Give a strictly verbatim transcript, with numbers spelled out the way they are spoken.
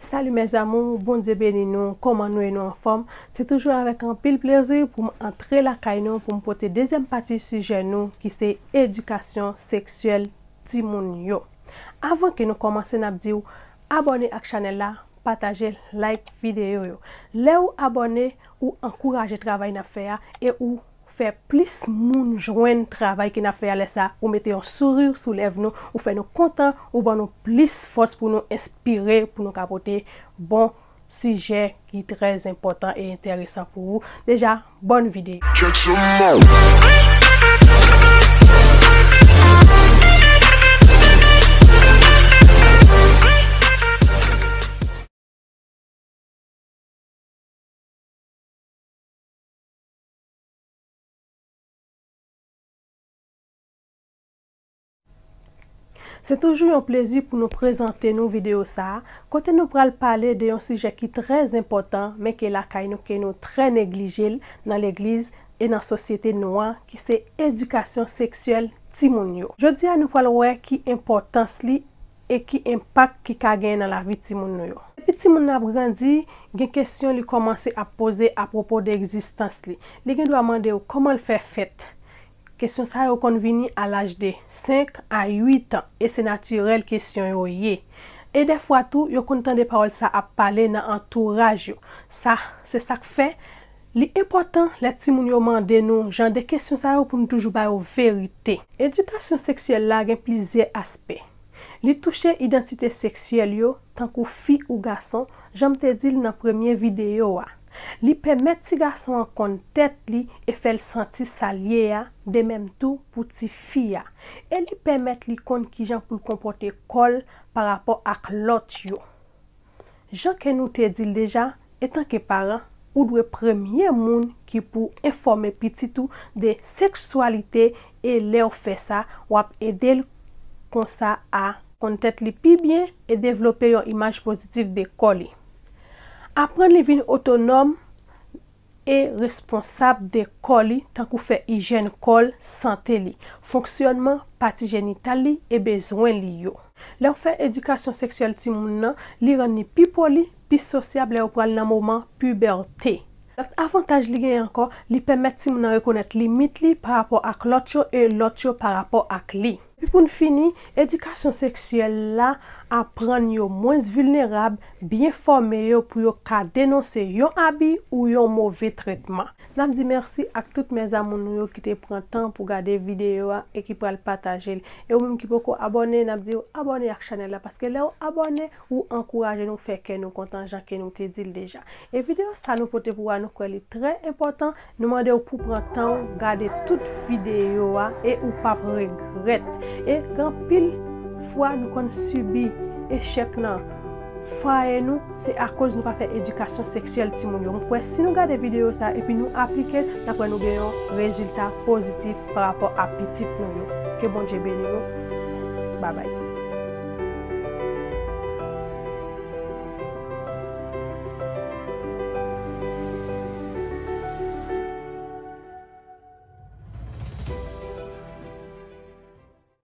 Salut mes amours, Bondye beni nou, kòman nou ye, nou anfòm? Se toujou avèk anpil plezi pou m antre lakay nou pou m pote dezyèm pati sijè nou ki se edikasyon seksyèl timoun yo. Avan ke nou kòmanse, n ap di w abòne ak chanèl la, pataje, like videyo yo. Lè ou abòne, ou ankouraje travay n ap fè a e ou fè plis moun jwenn travay ke n ap fè a. Lè sa, ou mete yon souri sou lèv nou, ou fè nou kontan, ou ban nou plis fòs pou nou enspire, pou nou ka pote bon sijè ki trè enpòtan e enteresan pou ou. Deja, bòn videyo. Se toujou yon plezi pou nou prezante nou videyo sa a, kote nou pral pale de yon sijè ki trè enpòtan, men ke lakay nou, ke nou trè neglije l nan legliz e nan sosyete nou an, ki se edikasyon seksyèl timoun yo. Jodi a, nou pral wè ki enpòtans li e ki enpak ki ka genyen nan lavi timoun nou yo. Depi timoun nan ap grandi, gen kesyon li kòmanse ap poze apwopo de egzistans li. Li gen dwa mande w kòman l fè fèt. Kesyon sa yo konn vini a laj de senk a uit an, e se natirèl kesyon yo ye. E dèfwa tou, yo konn tande pawòl sa ap pale nan antouraj yo. Sa, se sa k fè li enpòtan lè timoun yo mande nou jan de kesyon sa yo pou nou toujou ba yo verite. Edikasyon seksyèl la gen plizyè aspè. Li touche idantite seksyèl yo, tankou fi ou gason, jan m te di l nan premye videyo a. Li pèmèt ti gason an konn tèt li e fè l santi sa l ye a, de menm tou pou ti fi a. E li pèmèt li konn kijan pou l konpòte kò l parapò ak lòt yo. Jan ke nou te di l deja, etanke paran, ou dwe premye moun ki pou enfòme pitit ou de seksyalite, e lè w fè sa, w ap ede l konsa a konn tèt li pi byen e devlope yon imaj pozitif de kò li. Aprann li vin otonòm e responsab de kò li, tankou fè ijyèn kò l, sante li, fonksyònman pati jenital li e bezwen li yo. Lè w fè edikasyon seksyèl timoun nan, li rann li pi poli, pi sosyab lè yo pral nan moman pibète. Lòt avantaj li genyen ankò, li pèmèt timoun nan rekonèt limit li parapò ak lòt yo e lòt yo parapò ak li. Epi pou n fini, edikasyon seksyèl la aprann yo mwens vilnerab, byen fòme yo pou yo ka denonse yon abi ou yon move tretman. N ap di mèsi ak tout mes amours nou yo ki te pran tan pou gade videyo a e ki pral pataje l. E ou menm ki poko abòne, n ap di w abòne ak chanèl la, paske lè w abòne, ou ankouraje nou, fè kè nou kontan, jan ke nou te di l deja. E videyo sa nou pote pou ou a, nou kwè li trè enpòtan. Nou mande w pou pran tan w gade tout videyo a e ou p ap regrèt. E gen anpil fwa nou konn sibi echèk nan fwaye nou, se akoz nou pa fè edikasyon seksyèl timoun yo. M kwè si nou gade videyo sa epi nou aplike l, n ap wè nou gen yon rezilta pozitif parapò a pitit nou yo. Ke Bondye beni nou. Babay.